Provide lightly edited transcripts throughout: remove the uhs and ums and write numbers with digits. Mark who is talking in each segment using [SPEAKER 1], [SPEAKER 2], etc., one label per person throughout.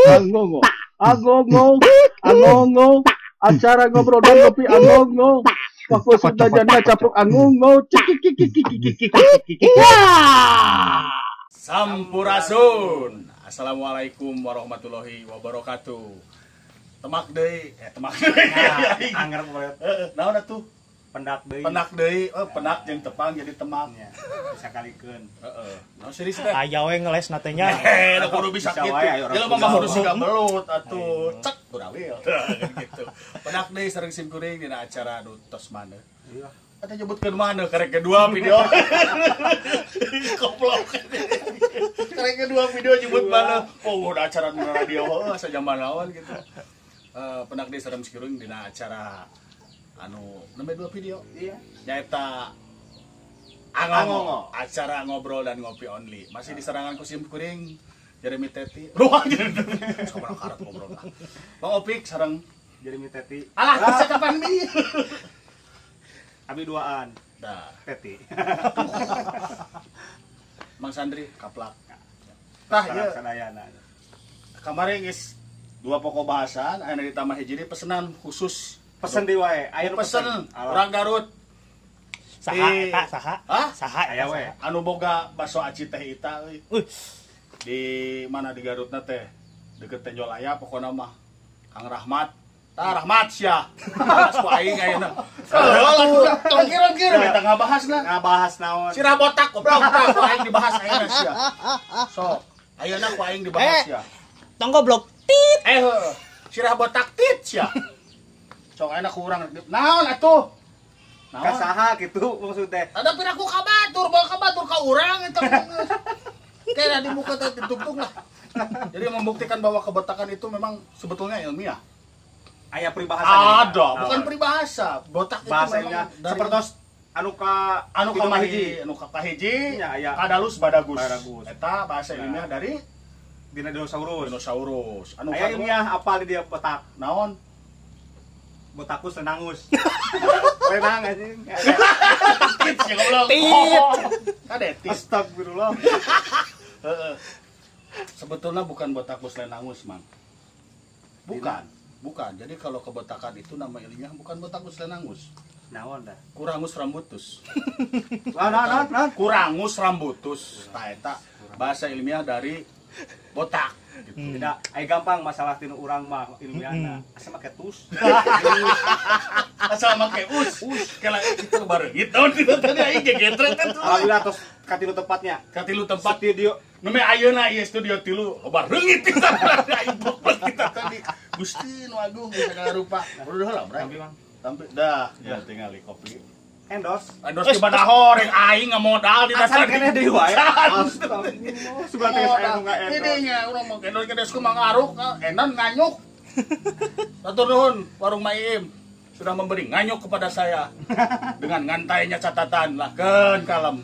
[SPEAKER 1] Angongo, angongo, angongo, acara ngobrol dan ngopi angongo. Waktu sudah janda caplok angongo.
[SPEAKER 2] Sampurasun. Assalamualaikum warahmatullahi wabarakatuh. Temak deui, temak deui.
[SPEAKER 3] Nah, anger pokoknya.
[SPEAKER 2] Naon atuh?
[SPEAKER 3] Pendak deui.
[SPEAKER 2] Pendak deui, oh, pendak jeung tepang jadi temak.
[SPEAKER 3] Ya, bisa kalikeun.
[SPEAKER 2] Heeh. Naon serius teh?
[SPEAKER 4] Aya we ngeles na teh nya.
[SPEAKER 2] Da kudu bisa
[SPEAKER 3] Bisa
[SPEAKER 2] kitu.
[SPEAKER 3] wae, ayo orang
[SPEAKER 2] Jelema mah kudu
[SPEAKER 3] Sunda.
[SPEAKER 2] siga belut atuh. Cek kurawil. Gitu. Pendak deui sareng sim kuring dina acara anu tos maneh.
[SPEAKER 3] Iya.
[SPEAKER 2] Atuh nyebutkeun maneh karek kedua video. Goblok. Karek kedua video nyebut maneh. Oh, udah acara dina radio heuh sajaman lawan gitu. Pendak deui sareng sim kuring dina acara anu nembe dua video.
[SPEAKER 3] Iya.
[SPEAKER 2] Nyaeta Angongo,
[SPEAKER 3] Angongo.
[SPEAKER 2] Acara ngobrol dan ngopi only. Masih di serangan ku sim kuring Jeremy Teti. Ruang Jeremy Teti. Sabaraha karat ngobrol lah. Bang Opik sareng
[SPEAKER 3] Jeremy Teti.
[SPEAKER 2] alah bisa kapan mi.
[SPEAKER 3] Abi duaan
[SPEAKER 2] Dah,
[SPEAKER 3] Teti.
[SPEAKER 2] Mang Sandri kaplak. Tah ieu
[SPEAKER 3] Sadayana.
[SPEAKER 2] kamari geus dua pokok bahasan aya ditambah hiji deui pesenan khusus.
[SPEAKER 3] Pesen deui wae, aya nu
[SPEAKER 2] pesen
[SPEAKER 3] Alah.
[SPEAKER 2] orang Garut.
[SPEAKER 4] Saha eta saha?
[SPEAKER 2] Hah?
[SPEAKER 4] Saha
[SPEAKER 3] Aya
[SPEAKER 4] eta
[SPEAKER 3] we.
[SPEAKER 4] saha?
[SPEAKER 2] Anu boga bakso aci teh Ita euy.
[SPEAKER 4] Uy,
[SPEAKER 2] Di mana di Garutna teh deket Tenjolaya pokona mah Kang Rahmat. Tah Rahmat sia. Bahas ku aing ayeuna. Heuh, kira-kira eta ngabahasna.
[SPEAKER 3] Ngabahas naon?
[SPEAKER 2] Sirah botak goblok tah ku aing dibahas ayeuna sia. Sok, ayeuna ku aing dibahas sia.
[SPEAKER 4] Tong goblok tit.
[SPEAKER 2] Heuh, sirah botak tit sia. Sok ayeuna ku urang naon atuh?
[SPEAKER 3] Ka
[SPEAKER 2] Naon?
[SPEAKER 3] saha kitu maksud teh.
[SPEAKER 2] Ada piraku ka batur, bawa ka batur ka urang eta. Kayak di muka teh ditungtung lah. Jadi membuktikan bahwa kebotakan itu memang sebetulnya ilmiah.
[SPEAKER 3] Aya peribahasa.
[SPEAKER 2] Ada, bukan peribahasa. Botak itu
[SPEAKER 3] bahasa
[SPEAKER 2] memang
[SPEAKER 3] ilmiah.
[SPEAKER 2] dari
[SPEAKER 3] Sepertos anu ka
[SPEAKER 2] anu
[SPEAKER 3] tilu
[SPEAKER 2] ka hiji, anu ka kahiji,
[SPEAKER 3] Nya, aya.
[SPEAKER 2] kadalus badagus.
[SPEAKER 3] Badagus.
[SPEAKER 2] Eta bahasa ilmiah dari
[SPEAKER 3] dina dinosaurus.
[SPEAKER 2] dinosaurus. Anu
[SPEAKER 3] Aya
[SPEAKER 2] kadua
[SPEAKER 3] ilmiah apa di dia botak?
[SPEAKER 2] naon?
[SPEAKER 3] Botakus lenangus. Lenang anjing.
[SPEAKER 2] Tit ya goblok.
[SPEAKER 4] Tit.
[SPEAKER 2] Kade tit.
[SPEAKER 3] Astagfirullah.
[SPEAKER 2] Heeh. Sebetulnya bukan botakus lenangus, Mang. Bukan. Bukan. Jadi kalau kebotakan itu nama ilmiah bukan botakus lenangus.
[SPEAKER 3] Naon dah?
[SPEAKER 2] Kurangus rambutus.
[SPEAKER 3] Naon naon naon.
[SPEAKER 2] Kurangus rambutus. Tah eta bahasa ilmiah dari botak gitu.
[SPEAKER 3] Tidak, ai gampang masalah tinu urang mah ilmiahna. Asa make tus.
[SPEAKER 2] Asal make us. Kela itu bareungit naon itu tadi aing gegetrek kan tuh.
[SPEAKER 3] Alhamdulillah tos katilu tempatnya.
[SPEAKER 2] Katilu tempat
[SPEAKER 3] Studio
[SPEAKER 2] Neme ayeuna ieu studio tilu loba reungit kita aing goblok kita tadi. Gusti nu agung geus segala rupa. Udah heula, Bray.
[SPEAKER 3] Tampi, Mang.
[SPEAKER 2] Tampi dah, ya tinggal kopi.
[SPEAKER 3] Endorse.
[SPEAKER 2] Endorse di Badahor yang aing ngamodal di
[SPEAKER 3] Asal
[SPEAKER 2] tadi.
[SPEAKER 3] keneh deui wae.
[SPEAKER 2] Can.
[SPEAKER 3] Astagfirullah. Sugan teh geus aya nu ngaendorse.
[SPEAKER 2] Ini nya urang mah endorse ke desku mah ngaruk, endon nganyuk. Hatur nuhun warung Maim sudah memberi nganyuk kepada saya dengan ngantainya catatan lah keun kalem.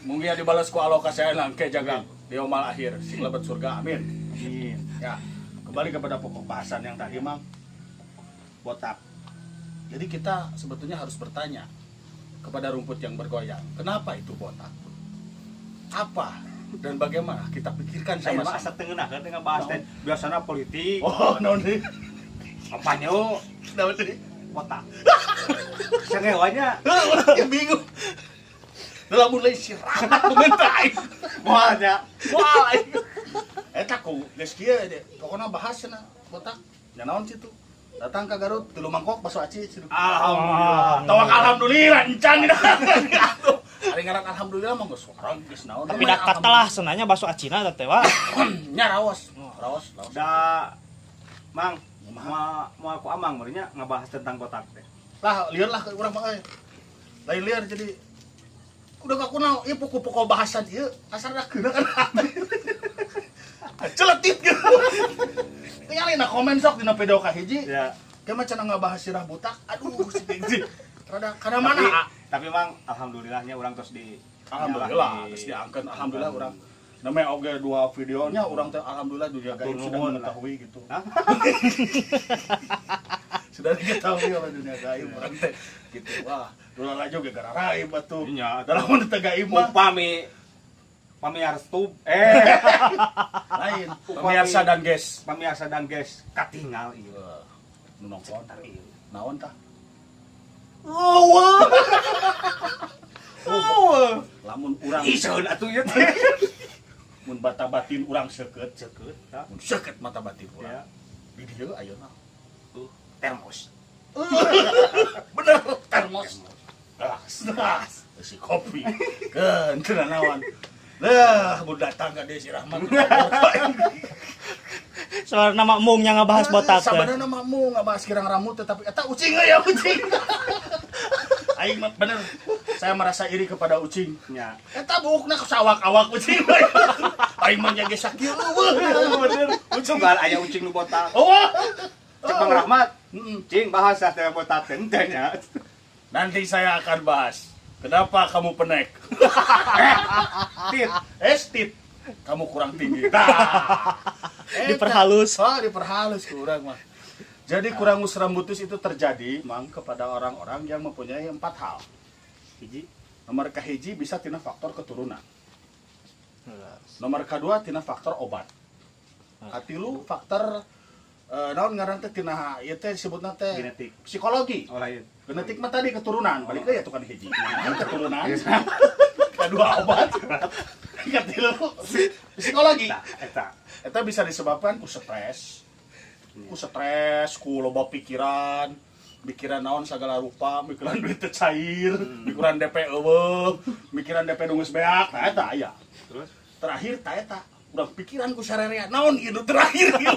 [SPEAKER 2] Mungkin dibalas ku Allah ka saya langke jaga di omal akhir sing lebet surga amin.
[SPEAKER 3] Amin.
[SPEAKER 2] Ya, kembali kepada pokok bahasan yang tadi Mang. Botak. Jadi kita sebetulnya harus bertanya kepada rumput yang bergoyang, kenapa itu botak? Apa dan bagaimana kita pikirkan
[SPEAKER 3] Saya mah
[SPEAKER 2] sama-sama.
[SPEAKER 3] asa teu ngeunah teh ngabahas teh biasana politik,
[SPEAKER 2] Oh, naon deui?
[SPEAKER 3] kampanye,
[SPEAKER 2] Naon deui?
[SPEAKER 3] botak. Sangewanya
[SPEAKER 2] Heuh, urang ge bingung. Da lamun lain si Rahmat nu minta aing.
[SPEAKER 3] moal nya.
[SPEAKER 2] Moal aing. Eta ku geus kieu deh. Pokona bahas cenah botak. Nya naon situ? Datang ke Garut, tilu mangkok bakso aci situ.
[SPEAKER 3] Alhamdulillah.
[SPEAKER 2] Tawak alhamdulillah encan dina. Atuh. Ari ngaran alhamdulillah mah geus warang geus naon.
[SPEAKER 4] Tapi da katelah senanya bakso acina teh teh wa.
[SPEAKER 2] Nya raos. Raos, raos.
[SPEAKER 3] Da Mang, mau mau aku amang meureunnya ngabahas tentang botak teh.
[SPEAKER 2] Lah lieur lah urang mah euy. Lain lieur jadi udah aku naon ieu pokok-pokok bahasan ieu asal da keuna kan. Celetit gitu. Tinggalin na komen sok dina video kahiji.
[SPEAKER 3] Ya.
[SPEAKER 2] Kayak macam ngabahas sirah botak, aduh si si. Rada kada mana?
[SPEAKER 3] Tapi Mang, alhamdulillahnya urang terus di
[SPEAKER 2] Alhamdulillah, terus diangkat alhamdulillah urang. Namanya oge dua videonya urang teh alhamdulillah dunia gaib
[SPEAKER 3] Hatur
[SPEAKER 2] sudah
[SPEAKER 3] nuhun lah.
[SPEAKER 2] mengetahui gitu.
[SPEAKER 3] Hah?
[SPEAKER 2] Sudah diketahui oleh dunia gaib urang teh gitu. Wah, dulu laju ge gara raib atuh.
[SPEAKER 3] Iya.
[SPEAKER 2] Dalam mun teu gaib mah
[SPEAKER 3] Upami Pamiarsa tub
[SPEAKER 2] lain. Pemirsa dan guys.
[SPEAKER 3] Pamiarsa dan guys katingal ieu.
[SPEAKER 2] Nu nongton ieu. Naon tah?
[SPEAKER 3] Eueuh.
[SPEAKER 2] Lamun urang
[SPEAKER 3] iseun atuh ieu teh.
[SPEAKER 2] Mun bata batin urang seukeut,
[SPEAKER 3] seukeut tah.
[SPEAKER 2] Mun seukeut mata batin urang. Di dieu ayeuna.
[SPEAKER 3] Termos.
[SPEAKER 2] Bener, termos. Gelas, isi kopi. Keun teu naon. Lah, mun datang ka dieu si Rahmat.
[SPEAKER 4] Soalna makmum nya ngabahas botak.
[SPEAKER 2] Sabenerna makmum ngabahas kirang rambut tetapi eta ucing ya ucing. Aing mah bener. Saya merasa iri kepada ucing.
[SPEAKER 3] Nya.
[SPEAKER 2] Eta buukna sawak-awak ucing. Aing mah nya ge sakieu eueuh.
[SPEAKER 3] Bener. Ucing bal aya ucing nu botak.
[SPEAKER 2] Oh.
[SPEAKER 3] Cek Bang Rahmat. Cing bahas teh botak teh nya.
[SPEAKER 2] Nanti saya akan bahas. Kenapa kamu penek?
[SPEAKER 3] Tit,
[SPEAKER 2] tit. Kamu kurang tinggi. Nah.
[SPEAKER 4] Diperhalus.
[SPEAKER 2] Oh, diperhalus kurang mah. Jadi kurangus rambutus itu terjadi mang kepada orang-orang yang mempunyai 4 hal.
[SPEAKER 3] Hiji,
[SPEAKER 2] nomor kahiji bisa tina faktor keturunan. Nomor kedua tina faktor obat. Katilu faktor naon ngaran teh tina ieu teh disebutna teh
[SPEAKER 3] genetik,
[SPEAKER 2] psikologi.
[SPEAKER 3] Oh lain.
[SPEAKER 2] Genetik mah tadi keturunan, balik deui atuh kan hiji. Keturunan. Kedua obat. Katilu psikologi.
[SPEAKER 3] Eta.
[SPEAKER 2] Eta bisa disebabkan ku stres. Ku stres, ku loba pikiran, mikiran naon sagala rupa, mikiran duit teu cair, mikiran DP eueuh, mikiran DP nu geus beak, nah eta aya.
[SPEAKER 3] Terus
[SPEAKER 2] terakhir ta eta urang pikiran ku sarerea naon ieu nu terakhir ieu.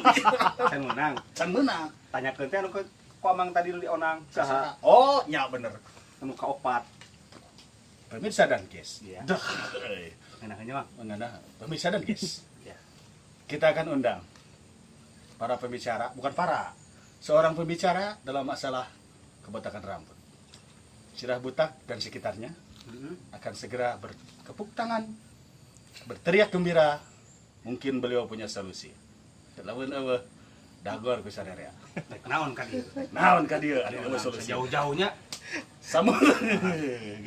[SPEAKER 3] Can meunang.
[SPEAKER 2] Can meunang.
[SPEAKER 3] Tanyakeun teh anu ku amang tadi nu dionang saha?
[SPEAKER 2] Oh, nya bener.
[SPEAKER 3] Anu kaopat.
[SPEAKER 2] Pemirsa dan guys.
[SPEAKER 3] Iya.
[SPEAKER 2] Dah. Euy.
[SPEAKER 3] Ngeunahnya mah.
[SPEAKER 2] Ngeunah. Pemirsa dan guys.
[SPEAKER 3] Iya.
[SPEAKER 2] Kita akan undang para pembicara, bukan para, seorang pembicara dalam masalah kebotakan rambut. Sirah Butak dan sekitarnya akan segera berkepuk tangan, berteriak gembira. Mungkin beliau punya solusi. Lamun eueuh dagor ku sarerea.
[SPEAKER 3] Rek naon ka dieu?
[SPEAKER 2] Naon ka dieu anu eueuh solusi.
[SPEAKER 3] Jauh-jauhnya
[SPEAKER 2] sambut.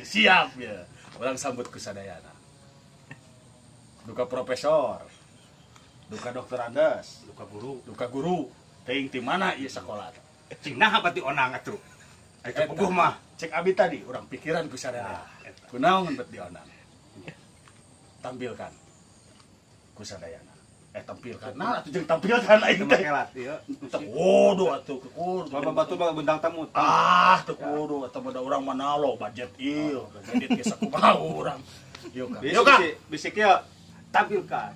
[SPEAKER 2] Siap ya. Urang sambut ku sadayana. Duka profesor, duka dokter Andes, duka guru. Teuing ti mana ieu sakola?
[SPEAKER 3] Cing naha berarti onang atuh. Eta puguh mah.
[SPEAKER 2] Cek abi tadi urang pikiran ku sarerea. Kunaon bet dionang. Tampilkan ku sadayana. Tampilkan. Nah, atuh jeung tampilkan aing teh.
[SPEAKER 3] Ieu.
[SPEAKER 2] Teu kudu atuh kudu.
[SPEAKER 3] Bapak batu mah bentang tamu.
[SPEAKER 2] Ah, teu kudu atuh beda urang mana lo budget ieu. Budget geus sakumaha urang. Yuk Kang. Yuk Kang.
[SPEAKER 3] Bisik ieu tampilkan.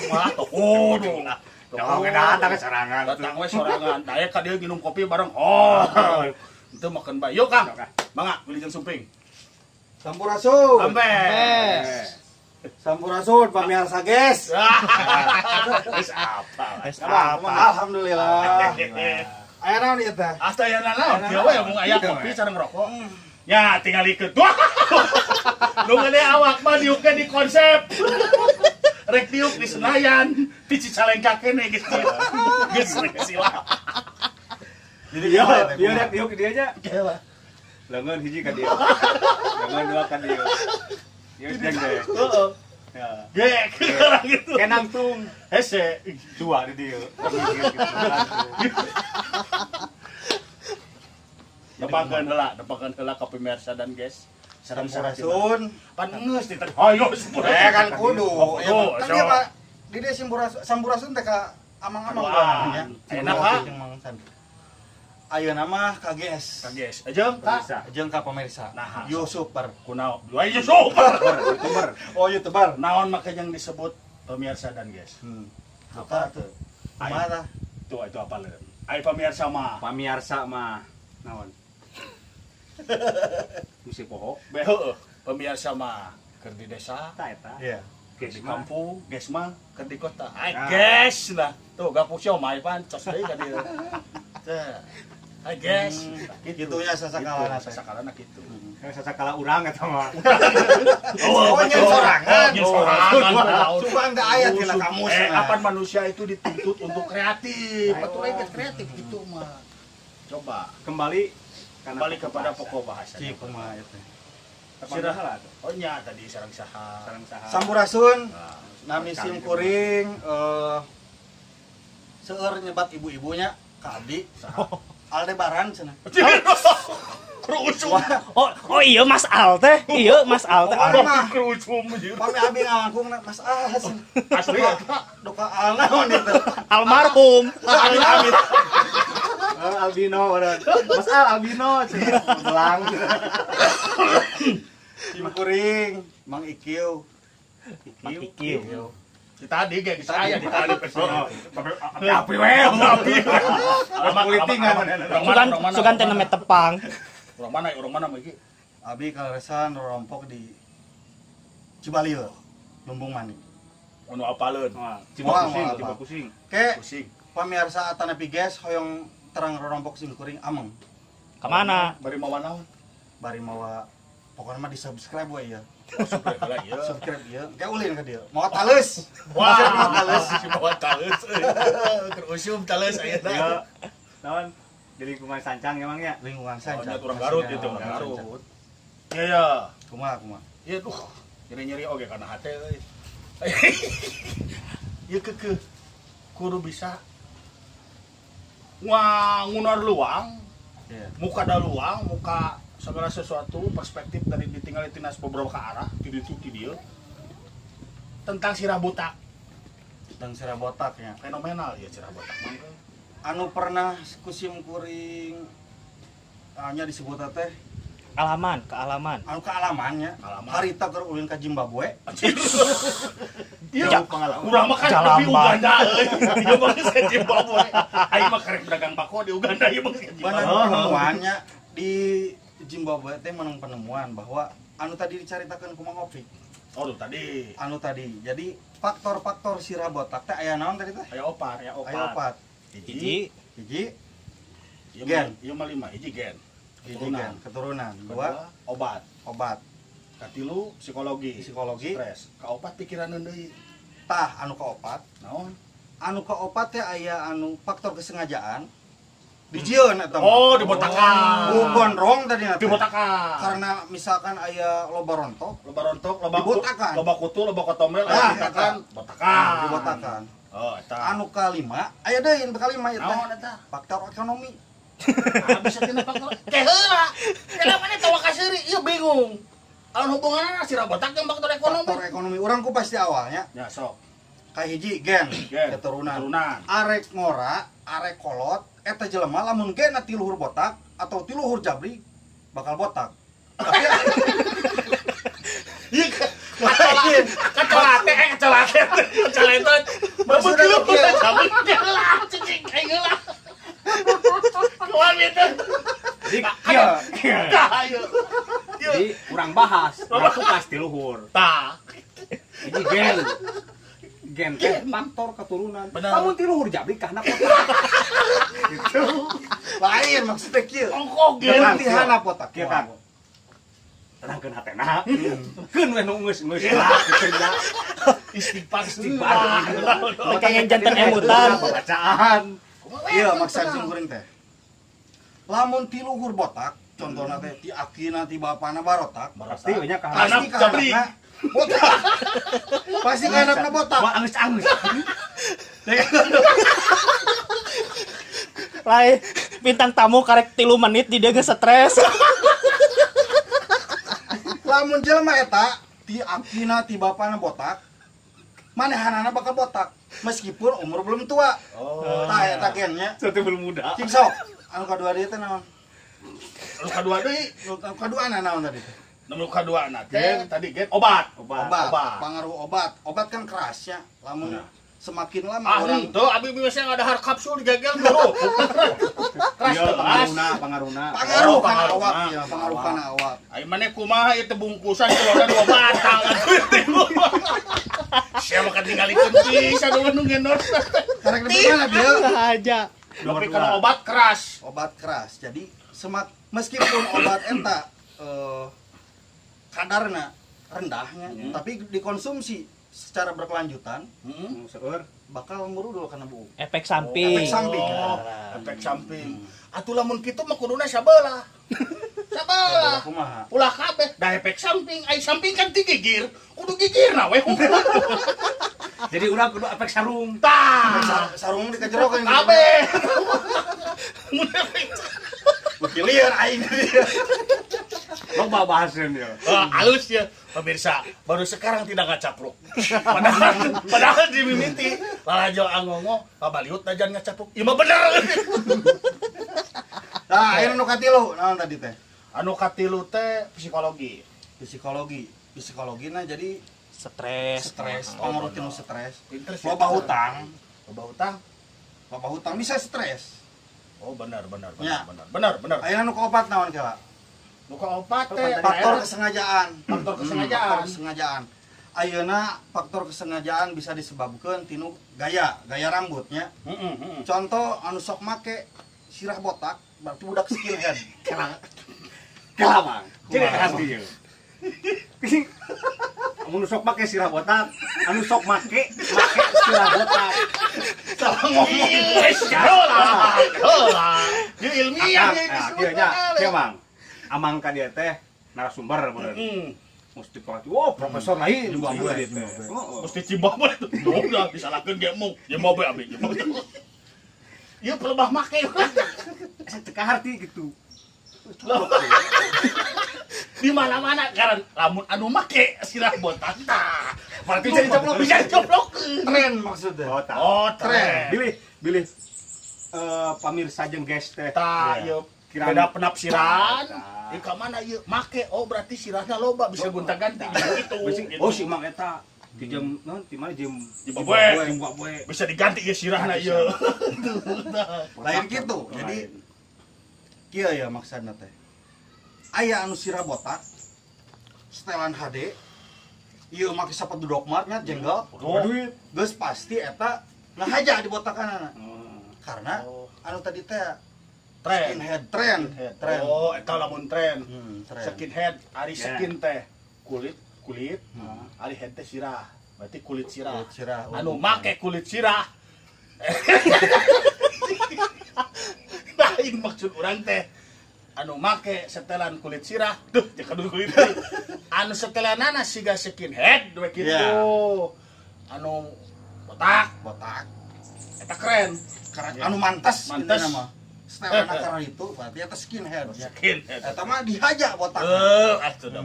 [SPEAKER 2] Wah, teu kudu.
[SPEAKER 3] Dong datang sorangan.
[SPEAKER 2] Datang we sorangan. Daya ka dieu nginum kopi bareng. Oh. Itu makan bae. Yuk Kang. Mangga wilujeng sumping.
[SPEAKER 1] Sampurasun.
[SPEAKER 2] Ampes.
[SPEAKER 1] Sampurasun pamirsa guys.
[SPEAKER 2] Geus apa?
[SPEAKER 4] Geus apa?
[SPEAKER 1] Alhamdulillah. Aya naon ieu teh?
[SPEAKER 2] Asta aya naon? Kieu we mung aya kopi sareng rokok. Ya tinggal ikut. Nu gede awak mah diukna di konsep. Rek diuk di Senayan, di Cicalengka kene geus. Geus silap.
[SPEAKER 3] Jadi ieu rek diuk di dieu nya. Lengan hiji ka dieu. Lengan dua ka dieu. Ieu jeung ge.
[SPEAKER 2] Heeh. Ge, orang gitu.
[SPEAKER 3] Kenangtung.
[SPEAKER 2] Hese
[SPEAKER 3] dua di dieu.
[SPEAKER 2] Nepakeun heula ka pemirsa dan guys.
[SPEAKER 1] Sampurasun.
[SPEAKER 2] Pan geus di teh. Hayo sampurasun.
[SPEAKER 1] Kan kudu. Kan ieu Pak, di dieu sampurasun, sampurasun teh ka amang-amang ya.
[SPEAKER 2] Enak ha.
[SPEAKER 1] Ayeuna mah ka guys.
[SPEAKER 2] Ka guys. Jeung ka
[SPEAKER 1] jeung ka pemirsa.
[SPEAKER 2] Nah,
[SPEAKER 1] YouTuber.
[SPEAKER 2] Kunaon? Dua YouTuber.
[SPEAKER 3] YouTuber.
[SPEAKER 1] Oh, YouTuber.
[SPEAKER 2] Naon make yang disebut pemirsa dan guys?
[SPEAKER 1] Apa tuh? Kumaha tah?
[SPEAKER 2] Tuh itu apa leun? Ai pemirsa mah.
[SPEAKER 3] Pemirsa mah naon? Musik poho.
[SPEAKER 2] Heueuh, pemirsa mah keur di desa,
[SPEAKER 3] Eta eta.
[SPEAKER 1] Iya.
[SPEAKER 2] Di kampung, guys mah keur di kota. Ai guys lah. Tuh gapuk siomay pan cos deui ka dieu. Teh. Hai guys,
[SPEAKER 1] Gitunya sasakalana teh.
[SPEAKER 2] Sasakalana kitu.
[SPEAKER 3] Sasakala urang eta mah.
[SPEAKER 1] Oh, nyen sorangan.
[SPEAKER 2] Nyen sorangan.
[SPEAKER 1] Cuma enggak aya tina kamus.
[SPEAKER 2] Apan manusia itu dituntut untuk kreatif. Betul aja kreatif gitu mah. Coba
[SPEAKER 3] kembali
[SPEAKER 2] kepada pokok bahasa.
[SPEAKER 1] Cik kumaha eta.
[SPEAKER 3] Sirah lah.
[SPEAKER 2] Oh nya tadi sareng saha.
[SPEAKER 3] Sareng saha.
[SPEAKER 1] Sampurasun. Nami sim kuring seueur nyebat ibu-ibunya ka abdi. Aldebaran cenah.
[SPEAKER 2] Kerucum.
[SPEAKER 4] Oh iya Mas Al teh. Iya Mas Al teh.
[SPEAKER 2] Kerucum anjir.
[SPEAKER 1] Pami abi ngalangkung Mas Al.
[SPEAKER 2] Asli
[SPEAKER 1] duka Al naon itu.
[SPEAKER 4] Almarhum.
[SPEAKER 1] Amin.
[SPEAKER 3] Albino orang. Mas Al albino cenah belang.
[SPEAKER 1] Sim kuring Mang Ikiu.
[SPEAKER 4] Mang Ikiu.
[SPEAKER 2] Tadi kayak saya di tadi
[SPEAKER 3] api we api. Politik
[SPEAKER 4] sugan sugan teh neme tepang.
[SPEAKER 2] Urang mana Mang Iki?
[SPEAKER 1] Abi kaleresan rompok di Cibalieu, Lumbung Manik.
[SPEAKER 2] Anu apaleun?
[SPEAKER 3] Cibapusing,
[SPEAKER 1] Ke pamirsa atanapi guys hoyong terang rompok sim kuring ameng.
[SPEAKER 4] Ka mana?
[SPEAKER 2] Bari mawa naon?
[SPEAKER 1] Bari mawa pokoknya mah di-subscribe we ieu.
[SPEAKER 2] Subscribe lah ieu.
[SPEAKER 1] Subscribe ieu. Ke ulin ka dieu. Mawa taleus.
[SPEAKER 2] Wah, mawa taleus, si mawa taleus euy. Keur usum taleus ayeuna.
[SPEAKER 3] Naon? Di lingkungan Sancang emang ya?
[SPEAKER 1] Lingkungan Sancang.
[SPEAKER 2] Oh, urang Garut itu, urang Garut. Iya ya.
[SPEAKER 1] Kumaha kumaha.
[SPEAKER 2] Iya duh, nyeri-nyeri oge kana hate euy. Ieu keukeuh kudu bisa ngunor luang. Muka da luang, muka segala sesuatu perspektif dari ditinggali tinas beberapa arah, ti ditu ti dieu. Tentang sirah botak.
[SPEAKER 1] Tentang sirah botak ya.
[SPEAKER 2] Fenomenal ya sirah botak mah.
[SPEAKER 1] Anu pernah kusim kuring nya disebut teh
[SPEAKER 4] alaman, kealaman.
[SPEAKER 1] Anu kealamannya. Harita keur ulin ka Zimbabwe.
[SPEAKER 2] Iya, urang mah kan tapi Uganda euy. Ieu mah geus ka Zimbabwe. Aing mah karek dagang bako di Uganda ieu mah ka Zimbabwe.
[SPEAKER 1] Penemuannya di Zimbabwe teh menang penemuan bahwa anu tadi dicaritakeun ku Mang Opik.
[SPEAKER 2] Oh, tadi.
[SPEAKER 1] Anu tadi. Jadi faktor-faktor sirah botak teh aya naon tadi teh?
[SPEAKER 2] Aya opat,
[SPEAKER 1] aya opat.
[SPEAKER 4] Hiji,
[SPEAKER 1] hiji, gen,
[SPEAKER 2] ieu mah 5, hiji gen.
[SPEAKER 1] Keturunan, keturunan. Dua,
[SPEAKER 2] obat,
[SPEAKER 1] obat.
[SPEAKER 2] Katilu psikologi,
[SPEAKER 1] psikologi,
[SPEAKER 2] stres. Kaopat pikiran deui.
[SPEAKER 1] Tah anu kaopat,
[SPEAKER 2] naon?
[SPEAKER 1] Anu kaopat teh aya anu faktor kesengajaan. Dijieun eta mah.
[SPEAKER 2] Oh, dibotakan.
[SPEAKER 1] Oh, gondrong tadi na.
[SPEAKER 2] Dibotakan.
[SPEAKER 1] Karena misalkan aya loba rontok,
[SPEAKER 2] loba
[SPEAKER 1] dibotakan.
[SPEAKER 2] Loba kutu, loba kotomel, aya dibotakan, botakan.
[SPEAKER 1] Dibotakan.
[SPEAKER 2] Oh, eta.
[SPEAKER 1] Anu kalima, aya deui anu kalima eta.
[SPEAKER 2] Naon eta?
[SPEAKER 1] Faktor ekonomi.
[SPEAKER 2] Ah, bisa tina faktor. Teh heula. Kenapa maneh tawa ka seuri? Ieu bingung. Anu hubunganna sirah botak jeung faktor ekonomi.
[SPEAKER 1] Faktor ekonomi urang ku pasti awalnya.
[SPEAKER 2] Ya sok.
[SPEAKER 1] Kahiji gen, keturunan. Arek ngora, arek kolot, eta jelema lamun gen ti luhur botak atau ti luhur jabri bakal botak. Tapi
[SPEAKER 2] ieu kacolate kacolate kacolate maksudna kieu heula cicing aing heula. Kumaha eta?
[SPEAKER 3] Jadi kieu.
[SPEAKER 2] Tah ieu.
[SPEAKER 3] Jadi urang bahas, urang tukas ti luhur.
[SPEAKER 2] Tah.
[SPEAKER 3] Ini gen. Gen teh faktor keturunan. Lamun ti luhur jabri kana botak.
[SPEAKER 1] Gitu. Lain maksudnya kieu.
[SPEAKER 2] Ongkoh gen
[SPEAKER 1] ti hana botak.
[SPEAKER 3] Kieu Kang. Tenangkeun hatena. Keun we nu geus-geus lah kitu nya.
[SPEAKER 2] Istighfar istighfar.
[SPEAKER 4] Kayak jantan emutan.
[SPEAKER 3] Bacaan.
[SPEAKER 1] Iya maksud sim kuring teh. Lamun ti luhur botak, contohna teh ti akina ti bapana barotak,
[SPEAKER 3] pasti we nya ka
[SPEAKER 1] pasti ka anakna botak. Pasti ka anakna botak.
[SPEAKER 3] Wah anggeus-anggeus.
[SPEAKER 4] Lain bintang tamu karek 3 menit di dia geus stres.
[SPEAKER 1] Lamun jelema eta ti akina ti bapana botak, manehanana bakal botak meskipun umur belum tua.
[SPEAKER 2] Oh,
[SPEAKER 1] tah eta gennya.
[SPEAKER 3] Satu belum muda.
[SPEAKER 1] Cing sok. Anu kadua deui teh naon?
[SPEAKER 2] Anu kadua deui,
[SPEAKER 1] anu kaduana naon tadi teh?
[SPEAKER 2] Nu kaduana teh tadi gen obat.
[SPEAKER 1] Obat. Pangaruh obat. Obat kan kerasnya. Lamun semakin lama
[SPEAKER 2] orang tuh abi biasanya ada har kapsul digegel dulu. Keras
[SPEAKER 3] Iya, pangaruna.
[SPEAKER 1] Pangaruh kana awak ya, pangaruh kana awak.
[SPEAKER 2] Ai maneh kumaha ieu teh bungkusan celana dua batang atuh teh. Sia mah katinggalikeun pisan nu nu ngendor.
[SPEAKER 1] Karek di mana dia?
[SPEAKER 4] Aja.
[SPEAKER 2] Tapi kalau obat keras.
[SPEAKER 1] Obat keras. Jadi meskipun obat eta kadarna rendahnya, tapi dikonsumsi secara berkelanjutan, bakal ngurudul kana buuk.
[SPEAKER 4] Efek samping.
[SPEAKER 1] Efek samping.
[SPEAKER 2] Oh, efek samping. Atuh lamun kitu mah kuduna sabelah. sabelah.
[SPEAKER 1] Kumaha?
[SPEAKER 2] Ulah kabeh da efek samping, ai samping kan ti gigir, kudu gigirna we.
[SPEAKER 3] Jadi urang kudu efek sarung.
[SPEAKER 2] Tah,
[SPEAKER 1] sarung di kajero kan
[SPEAKER 2] kabeh. Mun efek
[SPEAKER 1] beuki lieur aing dia.
[SPEAKER 3] Loba bahaseun ya.
[SPEAKER 2] Halus ya pemirsa, baru sekarang tidak ngacapruk. Padahal di mimiti lalajo angongo pabaliut najan ngacapruk. Ieu mah bener.
[SPEAKER 1] Nah, aya nu katilu naon tadi teh?
[SPEAKER 2] Anu katilu teh psikologi.
[SPEAKER 1] Psikologi. Psikologina jadi
[SPEAKER 4] stres.
[SPEAKER 1] Stres, pengaruh tinu stres. Loba hutang,
[SPEAKER 2] loba hutang.
[SPEAKER 1] Loba hutang bisa stres.
[SPEAKER 2] Oh, benar. Benar.
[SPEAKER 1] Aya nu kaopat naon kela?
[SPEAKER 2] Nu kaopat teh
[SPEAKER 1] faktor kesengajaan.
[SPEAKER 2] Faktor kesengajaan.
[SPEAKER 1] Faktor kesengajaan. Ayeuna faktor kesengajaan bisa disebabkeun tinu gaya rambutnya. Contoh anu sok make sirah botak berarti budak skinhead.
[SPEAKER 3] Kela Bang. Jadi hati ieu. Anu sok make sirah botak, anu sok make sirah botak.
[SPEAKER 2] Salah ngomong. Heula. Ieu ilmiah
[SPEAKER 3] ieu nya. Kieu Bang. Amang ka dieu teh narasumber bener. Mesti pelatih, oh profesor lain
[SPEAKER 1] Zimbabwe.
[SPEAKER 2] Mesti Zimbabwe tuh. Udah disalahkeun ge mung. Zimbabwe abi. Ieu pelebah make.
[SPEAKER 3] Teu kaharti gitu.
[SPEAKER 2] Di mana-mana karena lamun anu make sirah botak tah. Berarti bisa dicoplok, bisa dicoplok.
[SPEAKER 1] Tren maksudnya.
[SPEAKER 2] Oh, tren.
[SPEAKER 3] Bilih pamirsa jeung guest teh.
[SPEAKER 2] Tah, ieu beda penafsiran. Ieu ka mana ieu make? Oh, berarti sirahna loba bisa gonta-ganti gitu.
[SPEAKER 3] Oh, si Mang eta di jam naon di mana jam
[SPEAKER 2] Zimbabwe. Bisa diganti ieu sirahna ieu.
[SPEAKER 1] Lain gitu. Jadi kieu ya maksudna teh. Aya anu sirah botak setelan HD ieu make sepatu Doc Mart nya jenggot
[SPEAKER 3] duit
[SPEAKER 1] geus pasti eta ngahaja di botakanana. Karena anu tadi teh
[SPEAKER 2] tren
[SPEAKER 1] skinhead tren.
[SPEAKER 2] Oh, eta lamun tren. Skinhead, ari skin teh kulit, ari head teh sirah. Berarti kulit sirah.
[SPEAKER 1] Kulit sirah.
[SPEAKER 2] Anu make kulit sirah. Lain maksud urang teh anu make setelan kulit sirah, tuh jeung kulit. Anu setelanana siga skinhead we kitu. Anu botak, Eta keren.
[SPEAKER 1] Anu mantas mah. Setelan karena itu berarti eta skinhead.
[SPEAKER 2] Skinhead.
[SPEAKER 1] Eta mah dihaja botak.
[SPEAKER 2] Atuh da.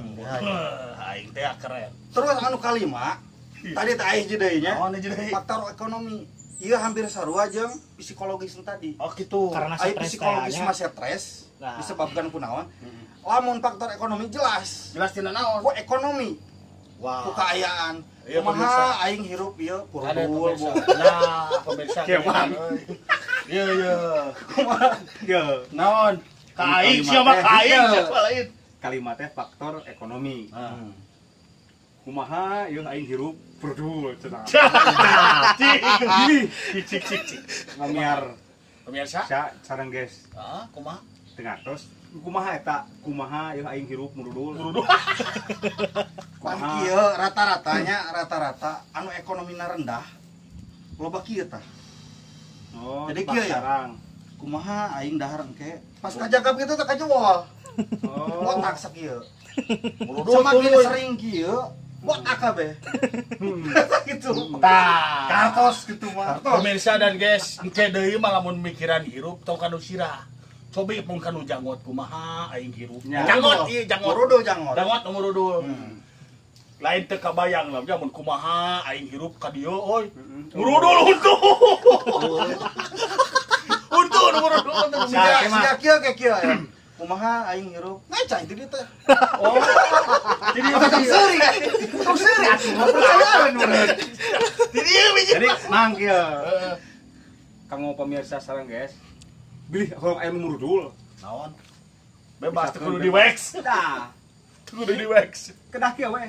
[SPEAKER 2] Aing teh keren.
[SPEAKER 1] Terus anu kalima, tadi teh aya hiji deui nya.
[SPEAKER 2] Oh, hiji deui.
[SPEAKER 1] Faktor ekonomi. Ieu hampir sarua jeung psikologis tadi.
[SPEAKER 2] Oh gitu.
[SPEAKER 4] Karena stres
[SPEAKER 1] psikologis mah stres disebabkan ku naon? Lamun faktor ekonomi jelas.
[SPEAKER 2] Jelas tina naon?
[SPEAKER 1] Ku ekonomi.
[SPEAKER 2] Wah.
[SPEAKER 1] Ku kaayaan. Kumaha aing hirup ieu purul.
[SPEAKER 2] Nah, pemirsa. Iya iya.
[SPEAKER 1] Kumaha?
[SPEAKER 3] Iya.
[SPEAKER 2] Naon? Ka aing siapa ka aing siapa lain?
[SPEAKER 3] Kalimatnya faktor ekonomi. Kumaha ieu aing hirup purul cenah.
[SPEAKER 2] Cik cik cik.
[SPEAKER 3] Pamiar.
[SPEAKER 2] Pemirsa?
[SPEAKER 3] Sareng guys.
[SPEAKER 2] Heeh, kumaha?
[SPEAKER 3] Tengah terus kumaha eta? Kumaha ieu aing hirup murudul.
[SPEAKER 2] Murudul.
[SPEAKER 1] Pan kieu rata-ratanya rata-rata anu ekonomina rendah loba kieu tah.
[SPEAKER 3] Oh,
[SPEAKER 1] jadi kieu ya. Kumaha aing dahar engke pas kajagap kitu teh kajual.
[SPEAKER 3] Oh.
[SPEAKER 1] Botak sakieu. Murudul semakin sering kieu botak kabeh. Gitu.
[SPEAKER 2] Tah.
[SPEAKER 1] Kartos gitu mah.
[SPEAKER 2] Pemirsa dan guys, engke deui mah lamun mikiran hirup tong kanu sirah. Cobi pun kanu janggot kumaha aing hirup. Janggot ieu janggot.
[SPEAKER 1] Murudul janggot.
[SPEAKER 2] Janggot murudul. Lain teu kabayang lah mun kumaha aing hirup ka dieu euy. Murudul huntu. Huntu murudul.
[SPEAKER 1] Sia kieu ke kieu ya. Kumaha aing hirup ngaca itu dia teh.
[SPEAKER 2] Oh.
[SPEAKER 1] Jadi tong seuri. Tong seuri atuh percayaan meureun.
[SPEAKER 2] Jadi
[SPEAKER 3] Jadi mang kieu. Kanggo pemirsa sareng guys. Bilih kalau aya nu murudul.
[SPEAKER 2] Naon? Bebas teu kudu di wax.
[SPEAKER 3] Tah.
[SPEAKER 2] Teu kudu di wax.
[SPEAKER 3] Kedah kieu we.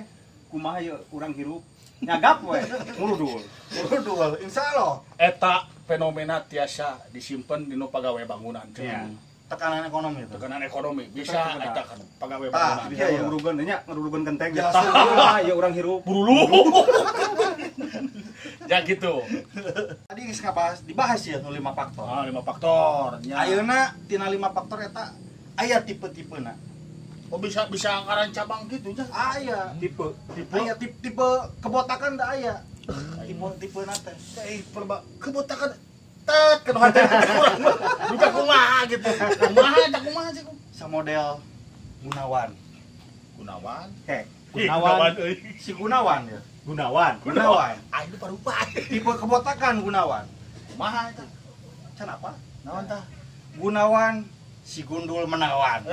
[SPEAKER 3] Kumaha ieu urang hirup nyagap we murudul.
[SPEAKER 1] Murudul insyaallah.
[SPEAKER 2] Eta fenomena tiasa disimpen dinu pagawe bangunan.
[SPEAKER 3] Iya.
[SPEAKER 1] Tekanan ekonomi itu.
[SPEAKER 2] Tekanan ekonomi bisa eta kan pagawe bangunan.
[SPEAKER 3] Bisa ngurugan nya, ngurugan kenteng.
[SPEAKER 1] Ya,
[SPEAKER 3] ya urang hirup.
[SPEAKER 2] Burulu. Ya gitu.
[SPEAKER 1] Tadi geus ngabahas, dibahas ya nu 5 faktor.
[SPEAKER 2] Ah, 5 faktor.
[SPEAKER 1] Nya. Ayeuna tina 5 faktor eta aya tipe-tipena.
[SPEAKER 2] Oh bisa ngaran cabang gitu nya.
[SPEAKER 1] Aya.
[SPEAKER 3] Tipe.
[SPEAKER 1] Aya tipe kebotakan da aya. Tipe nate.
[SPEAKER 2] Kebotakan tet kana hate urang mah. Duka kumaha gitu. Kumaha eta kumaha sih?
[SPEAKER 1] Samodel Gunawan.
[SPEAKER 2] Gunawan.
[SPEAKER 4] Gunawan.
[SPEAKER 1] Si Gunawan ya.
[SPEAKER 3] Gunawan.
[SPEAKER 2] Ah itu parupa.
[SPEAKER 1] Tipe kebotakan Gunawan.
[SPEAKER 2] Kumaha eta?
[SPEAKER 1] Can apa?
[SPEAKER 2] Naon tah?
[SPEAKER 1] Gunawan si gundul menawan.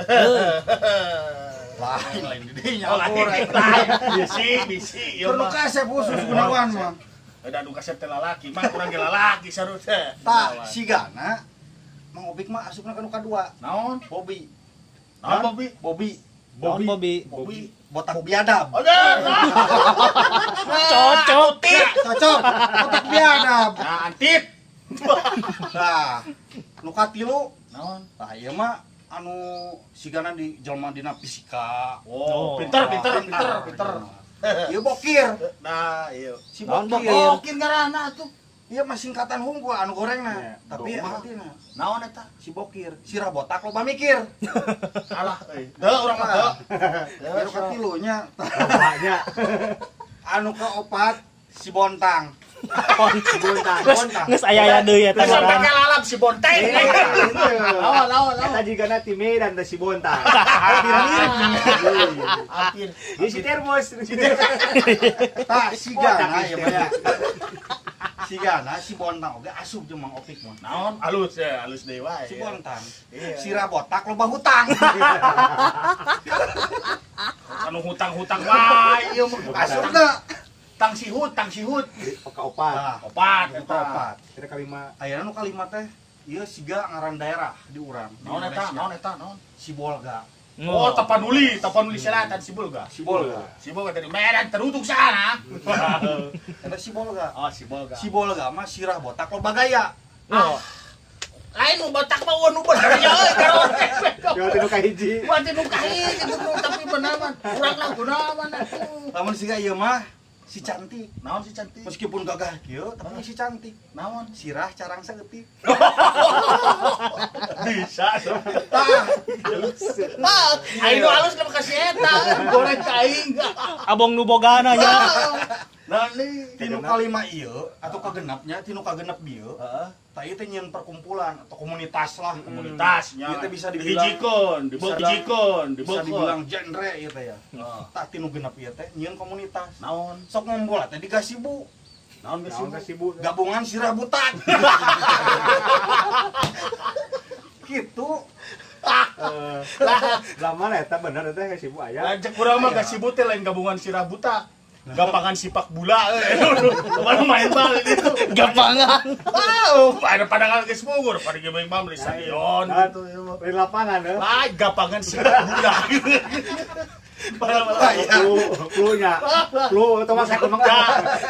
[SPEAKER 1] Lain di dinya.
[SPEAKER 2] Oh, lain. Bisi ieu
[SPEAKER 1] mah. Perlu kasep khusus Gunawan mah.
[SPEAKER 2] Da nu kasep teh lalaki mah kurang ge lalaki sarua.
[SPEAKER 1] Tah sigana Mang Obik mah asupna ka nu kadua.
[SPEAKER 2] Naon?
[SPEAKER 1] Bobby.
[SPEAKER 2] Naon Bobby?
[SPEAKER 4] Bobby.
[SPEAKER 1] Bobby. Botak biadab.
[SPEAKER 4] Cocok.
[SPEAKER 1] Cocok. Botak biadab.
[SPEAKER 2] Nah, antit.
[SPEAKER 1] Nah, nu katilu
[SPEAKER 2] naon?
[SPEAKER 1] Tah ieu mah anu sigana di jelema dina fisika.
[SPEAKER 2] Oh, pinter.
[SPEAKER 1] Ieu bokir.
[SPEAKER 2] Nah, ieu.
[SPEAKER 1] Si bokir.
[SPEAKER 2] Bokir ngaranna atuh.
[SPEAKER 1] Ieu mah singkatan hungkul anu gorengna, tapi artina.
[SPEAKER 2] Naon eta?
[SPEAKER 1] Si bokir, sirah botak loba mikir.
[SPEAKER 2] Alah euy. Teu urang mah teu.
[SPEAKER 1] Ieu katilunya.
[SPEAKER 3] Bapaknya.
[SPEAKER 1] Anu kaopat si Bontang.
[SPEAKER 3] Bontang.
[SPEAKER 4] Geus aya-aya deui eta
[SPEAKER 2] ngaran. Sampai lalap si Bontang. Lawan.
[SPEAKER 3] Eta jigana ti Medan teh si Bontang.
[SPEAKER 2] Hampir.
[SPEAKER 3] Ieu si termos.
[SPEAKER 1] Tah sigana ieu mah ya. Sigana si Bontang oge asup jeung Mang Opik mah.
[SPEAKER 2] Naon? Alus ya, alus deui wae.
[SPEAKER 1] Si Bontang. Sirah botak loba hutang.
[SPEAKER 2] Anu hutang-hutang wae ieu mah.
[SPEAKER 1] Asupna.
[SPEAKER 2] Tang sihut.
[SPEAKER 3] Opat.
[SPEAKER 2] Opat.
[SPEAKER 3] Kita kalima.
[SPEAKER 1] Ayeuna nu kalima teh ieu siga ngaran daerah di urang.
[SPEAKER 2] Naon eta? Naon?
[SPEAKER 1] Sibolga.
[SPEAKER 2] Oh, Tapanuli Selatan Sibolga. Sibolga dari Medan terutuk sana.
[SPEAKER 1] Eta Sibolga.
[SPEAKER 2] Oh, Sibolga.
[SPEAKER 1] Sibolga mah sirah botak loba gaya.
[SPEAKER 2] Oh. Lain nu botak mah nu bener ya euy karone.
[SPEAKER 3] Ya teu nu kahiji.
[SPEAKER 2] Wah teu nu kahiji tapi bener mah. Urang lah gunawan atuh.
[SPEAKER 1] Lamun siga ieu mah si cantik.
[SPEAKER 2] Naon si cantik?
[SPEAKER 1] Meskipun gagah kieu tapi si cantik.
[SPEAKER 2] Naon?
[SPEAKER 1] Sirah carang saeutik.
[SPEAKER 2] Bisa.
[SPEAKER 1] Tah.
[SPEAKER 2] Tah, aing nu alus mah kasih eta, goreng ka aing.
[SPEAKER 4] Abong nu bogana nya.
[SPEAKER 2] Naon deui?
[SPEAKER 1] Tinu kalima ieu atau kagenapnya, tinu kagenep bieu.
[SPEAKER 2] Heeh.
[SPEAKER 1] Tah ieu teh nyieun perkumpulan atau komunitas lah.
[SPEAKER 2] Komunitasnya.
[SPEAKER 1] Ieu teh bisa dibilang
[SPEAKER 2] dihijikeun,
[SPEAKER 1] bisa dibilang genre ieu teh ya. Tah tinu genep ieu teh nyieun komunitas.
[SPEAKER 2] Naon?
[SPEAKER 1] Sok ngumpul teh di Gasibu.
[SPEAKER 2] Naon Gasibu?
[SPEAKER 1] Gabungan sirah butak. Gitu.
[SPEAKER 3] Lah mana eta bener eta Gasibu aya.
[SPEAKER 2] Lanjut urang mah Gasibu teh lain gabungan sirah butak. Gapangan sipak bola euy. Kemana main bal itu.
[SPEAKER 4] Gapangan.
[SPEAKER 2] Ah, ada pandangan geus Bogor, pada ge main bal di stadion gitu.
[SPEAKER 3] Di lapangan heuh.
[SPEAKER 2] Ah, gapangan sipak bola.
[SPEAKER 3] Flu-nya. Flu atau maksakeun mah.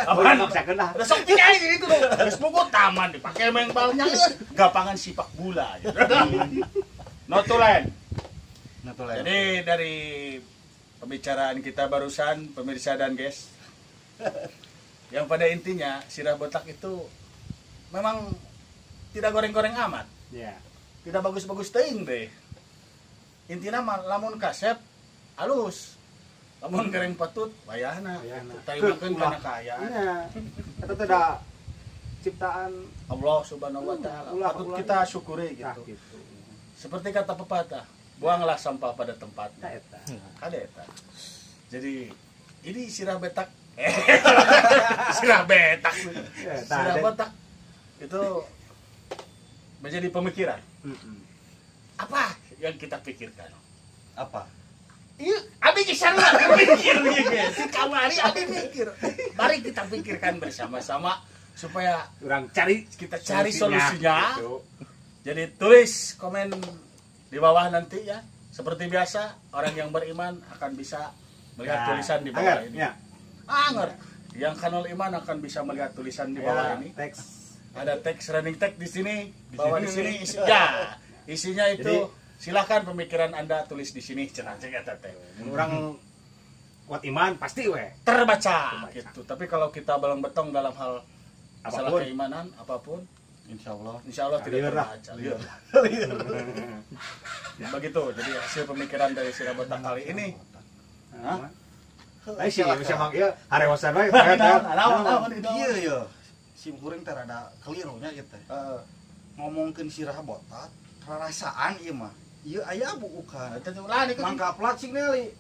[SPEAKER 2] Apaan
[SPEAKER 3] maksakeun ah.
[SPEAKER 2] Sok tinggal gitu dong. Geus Bogor taman dipake main balnya. Gapangan sipak bola. Notulen. Jadi dari pembicaraan kita barusan, pemirsa dan guys, yang pada intinya sirah botak itu memang tidak goreng-goreng amat,
[SPEAKER 3] yeah.
[SPEAKER 2] Tidak bagus-bagus teuing deh. Intinya lamun kasep halus, lamun goreng patut wayahna, tarimakeun kana kaayaan.
[SPEAKER 3] Iya. Eta teh da ciptaan
[SPEAKER 2] Allah Subhanahu wa taala. Patut kita syukuri gitu.
[SPEAKER 3] Gitu.
[SPEAKER 2] Seperti kata pepatah, buanglah sampah pada tempatnya. Ada eta. Jadi ini sirah betak. Sirah betak. Sirah botak itu menjadi pemikiran. Apa yang kita pikirkan?
[SPEAKER 1] Apa?
[SPEAKER 2] Iya, abi geus sarua mikir ieu ge. Di kamari abi mikir. Mari kita pikirkan bersama-sama supaya
[SPEAKER 3] urang cari
[SPEAKER 2] kita cari solusinya. Gitu. Jadi tulis komen di bawah nanti ya. Seperti biasa, orang yang beriman akan bisa melihat tulisan di bawah ini.
[SPEAKER 3] Ya.
[SPEAKER 2] Anger. Yang kanal iman akan bisa melihat tulisan di bawah ini.
[SPEAKER 3] Teks.
[SPEAKER 2] Ada teks running text di sini, bawah di sini isi, ya. Isinya itu.
[SPEAKER 3] Jadi,
[SPEAKER 2] silakan pemikiran Anda tulis di sini cenah cek eta teh.
[SPEAKER 3] Orang kuat iman pasti we
[SPEAKER 2] terbaca gitu. Tapi kalau kita belum betong dalam hal masalah keimanan apapun,
[SPEAKER 1] Insyaallah.
[SPEAKER 2] Insyaallah tidak terbaca. Begitu. Jadi hasil pemikiran dari Sirah Botak kali ini.
[SPEAKER 3] Hah? Ai sih bisa mang ieu harewasan wae.
[SPEAKER 1] Ieu ye. Sim kuring teh rada kelirunya ieu teh. Ngomongkeun sirah botak, rarasaan ieu mah. Ieu aya bukan. Mangkaplat sing neli.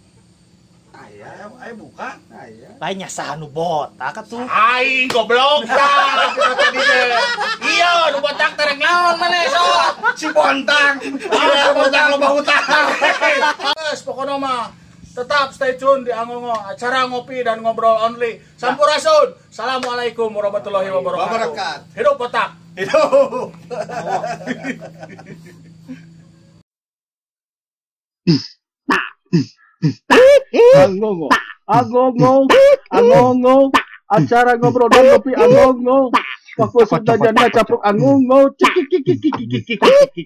[SPEAKER 1] Aya, aya bukan.
[SPEAKER 3] Aya.
[SPEAKER 4] Lain nya saha nu botak atuh.
[SPEAKER 2] Aing goblok tah kita tadi teh. Iya, nu botak teh rek naon maneh sok.
[SPEAKER 1] Si Bontang. Si Bontang loba hutang.
[SPEAKER 2] Geus pokona mah tetap stay tune di Angongo, acara ngopi dan ngobrol only. Sampurasun. Assalamualaikum warahmatullahi wabarakatuh. Hidup botak.
[SPEAKER 1] Hidup.
[SPEAKER 5] Angongo, Angongo, Angongo, acara ngobrol dan ngopi Angongo. Waktu sudah janda capluk Angongo. Cik cik cik cik cik cik cik.